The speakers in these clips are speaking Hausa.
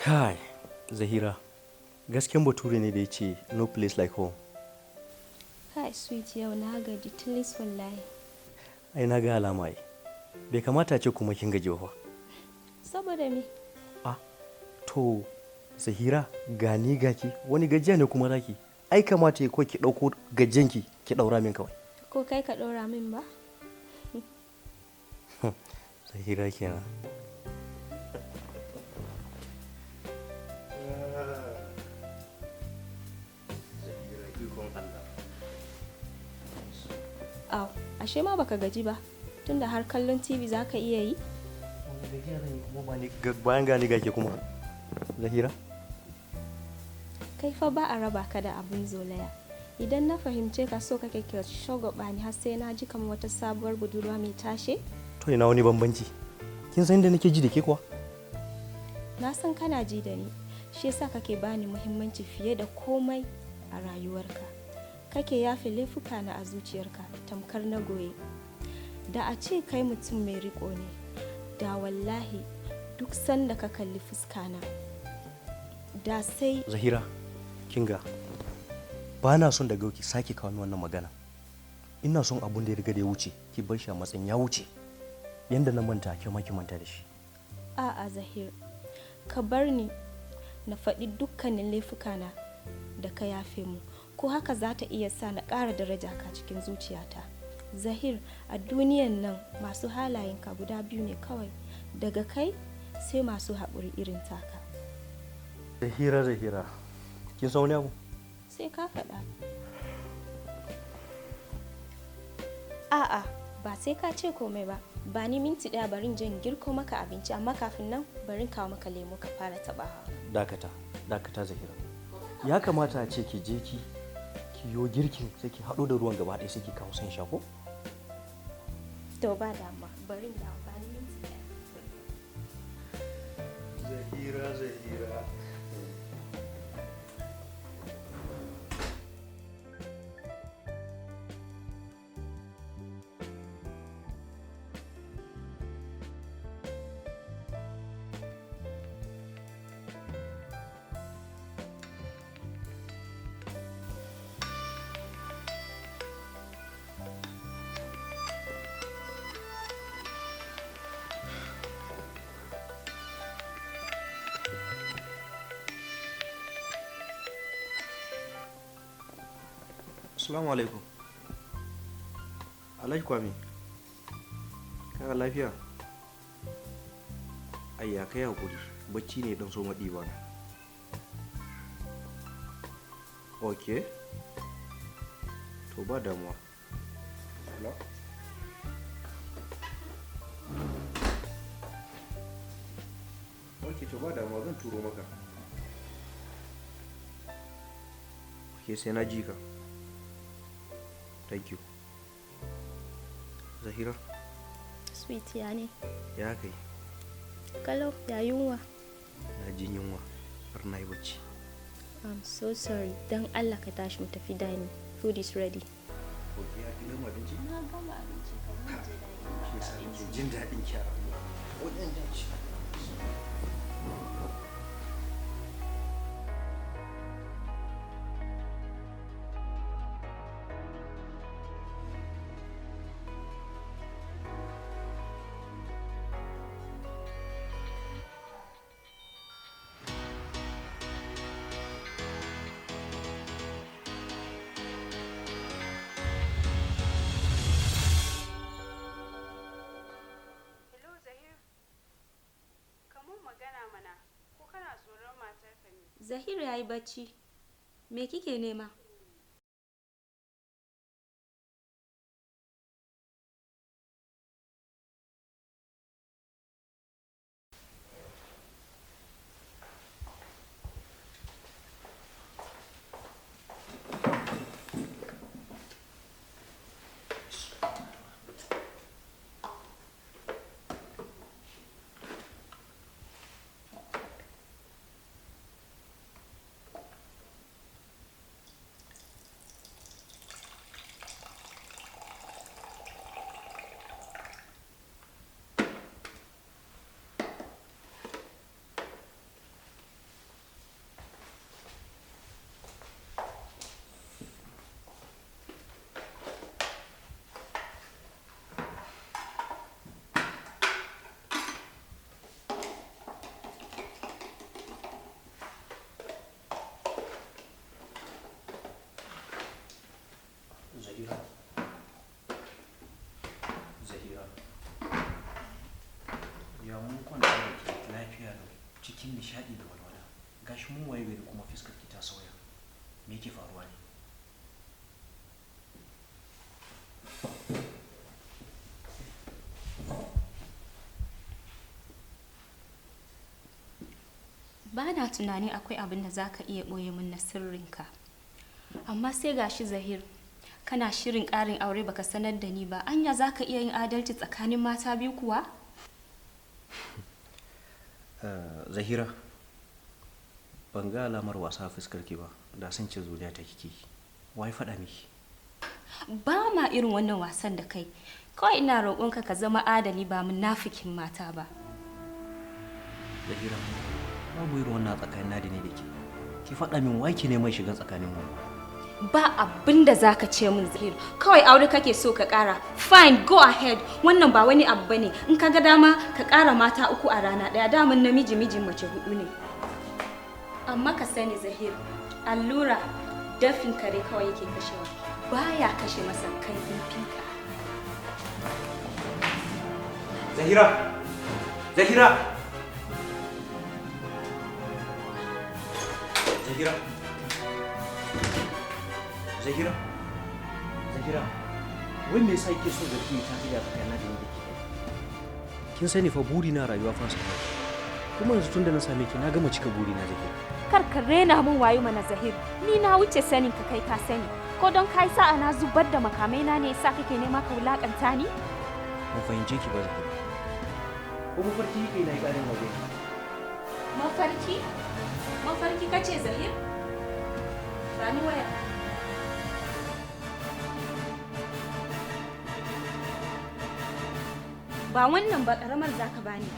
Kai, Zahira, gaskiyan bature ne da ya ce no place like home. Kai sweet, yau na gaji tilis wallahi. Ai na ga alama ai. Bai kamata ce kuma kin gaji ba. Saboda me? Ah, to Zahira, gani gaki wani gajiya ne kuma zaki. Ai kamata ko ki dauko gajiyanki ki daura min kawai. Ko kai ka daura min ba? Zahira kenan. Zahira ikon Allah. Aw, ashe ma baka gaji ba. Tunda har kallon TV zaka iya yi? Wani gajiya zan yi kuma ba ni bayan gani gake kuma. Zahira? Kai fa ba a raba ka da abun zolaya. Idan na fahimce ka, so kake ka shagwaba ni har sai na ji kamar wata sabuwar budurwa mai tashe? To ina wani bambanci? Kin san inda nake ji da ke kuwa? Na san kana ji da ni, shi yasa kake bani muhimmanci fiye da komai a rayuwarka. Kake yafe laifuka na a zuciyarka tamkar na goye. Da a ce kai mutum mai riko ne, da wallahi duk sanda ka kalli fuskana, da sai Zahira, kinga, ba na son daga ki sake kawo min wannan magana. Ina son abun da ya riga da ya wuce, ki bar shi a matsayin ya wuce. Yanda na manta, ke ma ki manta da shi. A'a Zahir, ka bar ni na faɗi dukkanin laifukana da ka yafe mu, ko haka za ta iya sa na ƙara daraja ka cikin zuciyata. Zahir, a duniyan nan masu halayenka guda biyu ne kawai, daga kai sai masu haƙuri irin taka. Zahira, Zahira, kin san wani abu? Sai ka faɗa. A'a, ba sai ka ce komai ba. Ba ni minti ɗaya, barin jan girko maka abinci, amma kafin nan barin kawo maka lemo ka fara taɓawa. Dakata, dakata Zahira. Ya kamata a ce ki je ki yo girkin, sai ki haɗo da ruwan gaba ɗaya, sai ki kawo san sha ko? To ba damuwa, barin dawo, ba ni minti ɗaya. Zahira, Zahira. Assalamu alaikum. Alhaji Kwame. Kana lafiya? Ayya, kai hakuri. Bacci ne dan so maɗi ba na. Okay. To ba damuwa. Hello? Okay, to ba damuwa, zan turo maka. Okay, sai na ji ka. Thank you. Zahira, Sweet, ya ne? ya kai? Kalau, ya yunwa? Na jin yunwa har na yi bacci. I'm so sorry. Dan Allah ka tashi mu tafi dining. Food is ready. Ok, ya ki gama abinci? Na gama abinci, kamar je dining. Shi yasa nake jin daɗin ki a rayuwa. Wajen jin ci. Hello Zahir, ka mun magana mana, ko kana tsoron matarka ne? Zahir ya yi bacci. Me kike nema? Zahira. Zahira. Ya mun kwanta da ke lafiya lau cikin nishaɗi da walwala. Gashi mun waye gari kuma fuskar ki ta sauya. Me yake faruwa ne? Ba na tunani akwai abin da za ka iya ɓoye min na sirrinka. Amma sai gashi Zahir, kana shirin ƙarin aure baka sanar da ni ba. Anya za ka iya yin adalci tsakanin mata biyu kuwa? Zahira, ban ga alamar wasa a fuskar ki ba, da sun ce zuriya ta kike. Wai faɗa miki? Ba ma irin wannan wasan da kai. Kawai ina roƙonka ka zama adali ba munafikin mata ba. Zahira, babu irin wannan tsakanin na da ni da ke. Ki faɗa min wai ki neman shiga tsakanin mu. Ba abin da za ka ce min Zahir. Kawai aure kake so ka ƙara. Fine, go ahead. Wannan ba wani abu bane. In ka ga dama ka ƙara mata uku a rana ɗaya. Daman namiji mijin mace hudu ne. Amma ka sani Zahir, allura dafin kare kawai yake kashewa. Baya kashe masa kaifin fika. Zahira! Zahira! Zahira! Zahira! Zahira! Wai me yasa kike so zargi ta fi da tsakanin da ni da ke? Kin sani fa buri na rayuwa fa sai. Kuma yanzu tunda na same ki na gama cika buri na Zahira. Kar ka rena min wayo mana Zahir. Ni na wuce sanin ka kai ka sani. Ko don kai sa'a na zubar da makamai na ne yasa kake nema ka wulakanta ni? Ban fahimce ki ba Zahira. Ko mafarki kike na yi ƙarin aure? Mafarki? Mafarki kace Zahir? Ba ni waya. Ba wannan ba karamar zaka bani.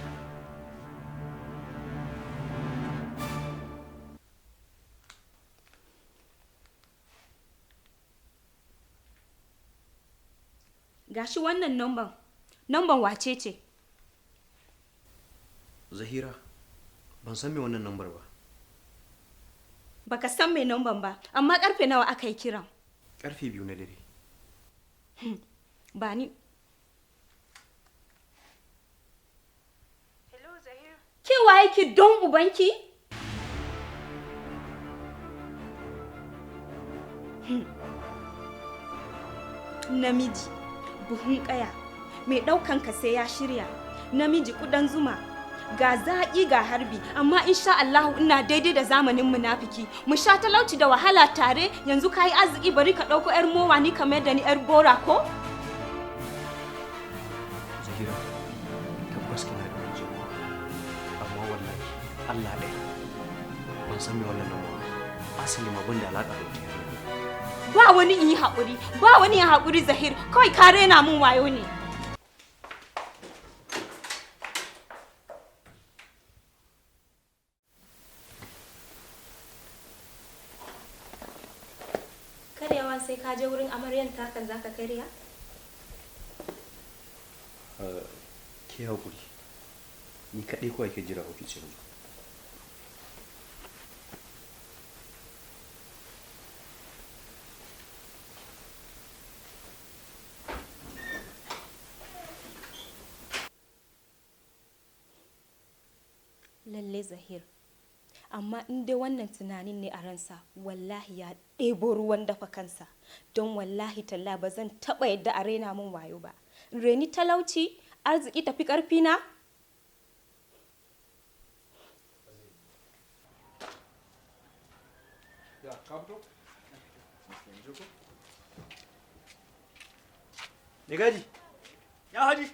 Gashi wannan numban. Numban wace ce? Zahira, ban san me wannan nambar ba. Baka san mai numban ba, amma karfe nawa aka yi kiran? Karfe 2 na dare. Ba ni. Hello Zahir. Ke waye ki don ubanki? Namiji, buhun kaya, mai ɗaukan ka sai ya shirya. Namiji kudan zuma, ga zaƙi ga harbi, amma insha Allahu ina daidai da zamanin munafiki. Mu sha talauci da wahala tare, yanzu ka yi arziki bari ka ɗauko 'yar mowa ni kamar da ni 'yar bora ko? Zahira, tabbas kina da hujja. Amma wallahi Allah ɗaya. Ban san me wannan lambar ba. Asali ma ban da alaƙa da wata yarinya. Ba wani in yi haƙuri, ba wani ya haƙuri Zahir, kawai ka rena mun wayo ne. Karyawa sai ka je wurin amaryan takan zaka karya? Ke haƙuri. Ni kaɗai kawai ke jira ofis yanzu. Lalle Zahir, amma in dai wannan tunanin ne a ransa, wallahi ya ɗebo ruwan dafa kansa. Don wallahi talla ba zan taɓa yadda a raina min wayo ba. In reni talauci, arziki tafi ƙarfi na? Me gadi? Ya haji,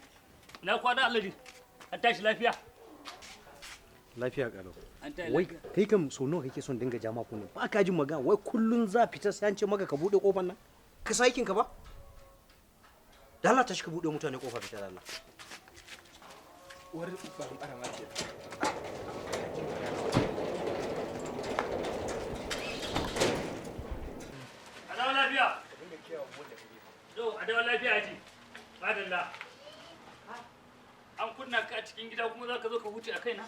na kwana Alhaji, an tashi lafiya. Lafiya kalau. An tashi Wai lafiya. kai kam so nawa kake son dinga jama kunne? Ba ka jin magana wai kullun za fita sai an ce maka ka bude kofar nan? Ka sa aikin ka ba? Da Allah tashi ka bude mutane kofa fita da Allah. Uwar barin arama ce. A dawo lafiya. To, a dawo lafiya haji. Madalla. An kunna ka a cikin gida kuma za ka zo ka huce a kaina?